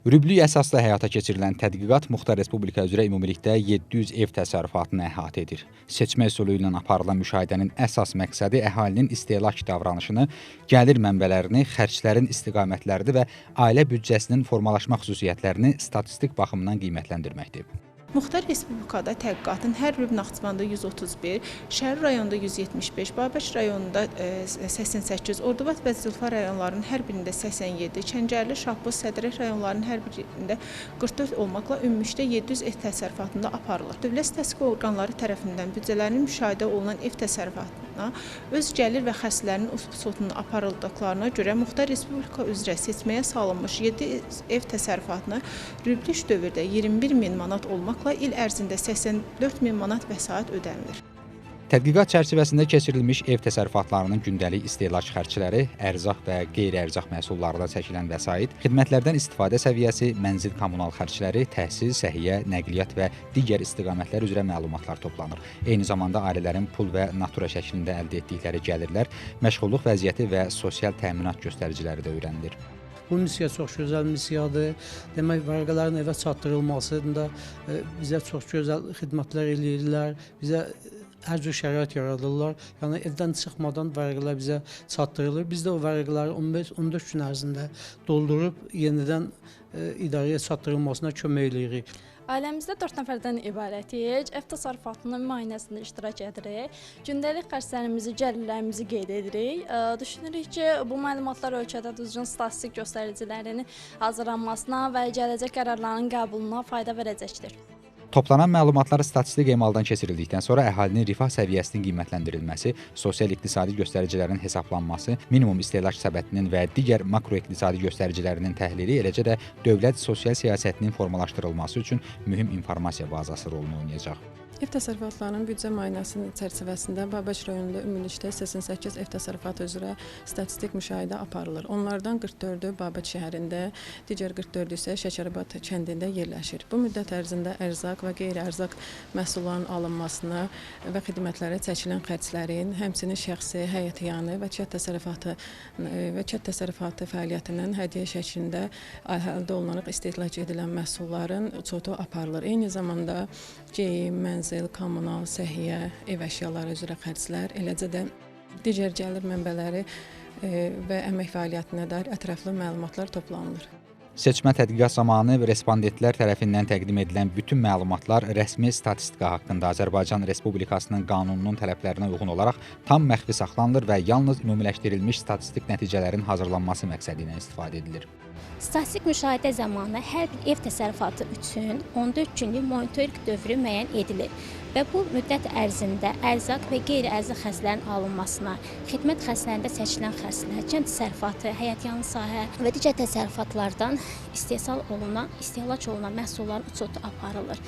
Rüblük əsasda həyata keçirilən tədqiqat Muxtar Respublika üzrə ümumilikdə 700 ev təsərrüfatını əhatə edir. Seçmə üsulu ilə aparılan müşahidənin əsas məqsədi əhalinin istehlak davranışını, gəlir mənbələrini, xərclərin istiqamətlərini və ailə büdcəsinin formalaşma xüsusiyyətlərini statistik baxımdan qiymətləndirməkdir. Muxtar Respublikada tədqiqatın hər rüb Naxçıvanda 131, Şəri rayonunda 175, Babək rayonunda 88, Ordubad və Zülfa rayonlarının hər birində 87, Çəncərli, Şahbuz, Sədrək rayonlarının hər birində 44 olmaqla ümumilikdə 700 ev təsərrüfatında aparılır. Dövlət statistika orqanları tərəfindən büdcələrinin müşahidə olunan ev təsərrüfatına öz gəlir və xərclərinin uçotunu aparıldıqlarına görə Muxtar Respublika üzrə seçməyə salınmış 7 ev təsərrüfatına rüblük dövrdə 21 min manat olmaqla il ərzində 84 min manat vəsait ödənilir. Tədqiqat çərçivəsində keçirilmiş ev təsərrüfatlarının gündəlik istehlak xərcləri, ərzaq və qeyri-ərzaq məhsullarına çəkilən vəsait, xidmətlərdən istifadə səviyyəsi, mənzil kommunal xərcləri, təhsil, səhiyyə, nəqliyyat və digər istiqamətlər üzrə məlumatlar toplanır. Eyni zamanda ailələrin pul və natura şəklində əldə etdikləri gəlirlər, məşğulluq vəziyyəti və sosial təminat göstəriciləri də öyrənilir. Bu missiya çox gözəl missiyadır. Demək, vərəqələrin evə çatdırılmasında bizə çox gözəl xidmətlər eləyirlər, bizə hər cür şərait yaradırlar. Yəni, evdən çıxmadan vərəqələr bizə çatdırılır. Biz də o vərəqələri 15-14 gün ərzində doldurub yenidən idarəyə çatdırılmasına kömək eləyirik. Ailəmizdə 4 nəfərdən ibarətik. Ev təsərrüfatının müayinəsində iştirak edirik. Gündəlik xərclərimizi, gəlirlərimizi qeyd edirik. Düşünürük ki, bu məlumatlar ölkədə düzgün statistik göstəricilərinin hazırlanmasına və gələcək qərarların qəbuluna fayda verəcəkdir. Toplanan məlumatlar statistik emaldan keçirildikdən sonra əhalinin rifah səviyyəsinin qiymətləndirilməsi, sosial-iqtisadi göstəricilərin hesablanması, minimum istehlak səbətinin və digər makroiqtisadi göstəricilərinin təhlili, eləcə də dövlət sosial siyasətinin formalaşdırılması üçün mühüm informasiya bazası rolunu oynayacaq. Ev təsərrüfatlarının büdcə müayinəsinin çərçivəsində Babək rayonunda ümumilikdə 88 ev təsərrüfatı üzrə statistik müşahidə aparılır. Onlardan 44-ü Babək şəhərində, digər 44-ü isə Şəkərabad kəndində yerləşir. Bu müddət ərzində ərzaq və qeyri-ərzaq məhsullarının alınmasına və xidmətlərə çəkilən xərclərin, həmçinin şəxsi, həyətyanı və kənd təsərrüfatı fəaliyyətindən hədiyyə şəklində əldə olunaraq istehlak edilən məhsulların uçotu aparılır. Eyni zamanda geyim, mənzil, kommunal, səhiyyə, ev əşyaları üzrə xərclər, eləcə də digər gəlir mənbələri və əmək fəaliyyətinə dair ətraflı məlumatlar toplanılır. Seçmə tədqiqat zamanı respondentlər tərəfindən təqdim edilən bütün məlumatlar rəsmi statistika haqqında Azərbaycan Respublikasının qanununun tələblərinə uyğun olaraq tam məxfi saxlanılır və yalnız ümumiləşdirilmiş statistik nəticələrin hazırlanması məqsədi ilə istifadə edilir. Statistik müşahidə zamanı hər bir ev təsərrüfatı üçün 14 günlük monitorinq dövrü müəyyən edilir və bu müddət ərzində ərzaq və qeyri-ərzaq xərclərinin alınmasına, xidmət xərclərində çəkilən xərclər, kənd təsərrüfatı, həyətyanı sahə və digər təsərrüfatlardan istehsal olunan, istehlak olunan məhsulların uçotu aparılır.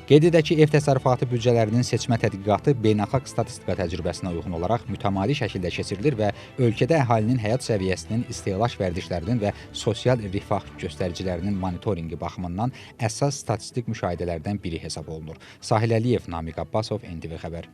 Qeyd edək ki, ev təsərrüfatı büdcələrinin seçmə tədqiqatı beynəlxalq statistika təcrübəsinə uyğun olaraq mütəmadi şəkildə keçirilir və ölkədə əhalinin həyat səviyyəsinin, istehlak vərdişlərinin və sosial rifah göstəricilərinin monitorinqi baxımından əsas statistik müşahidələrdən biri hesab olunur. Sahil Əliyev, Namiq Abbasov, NTV Xəbər.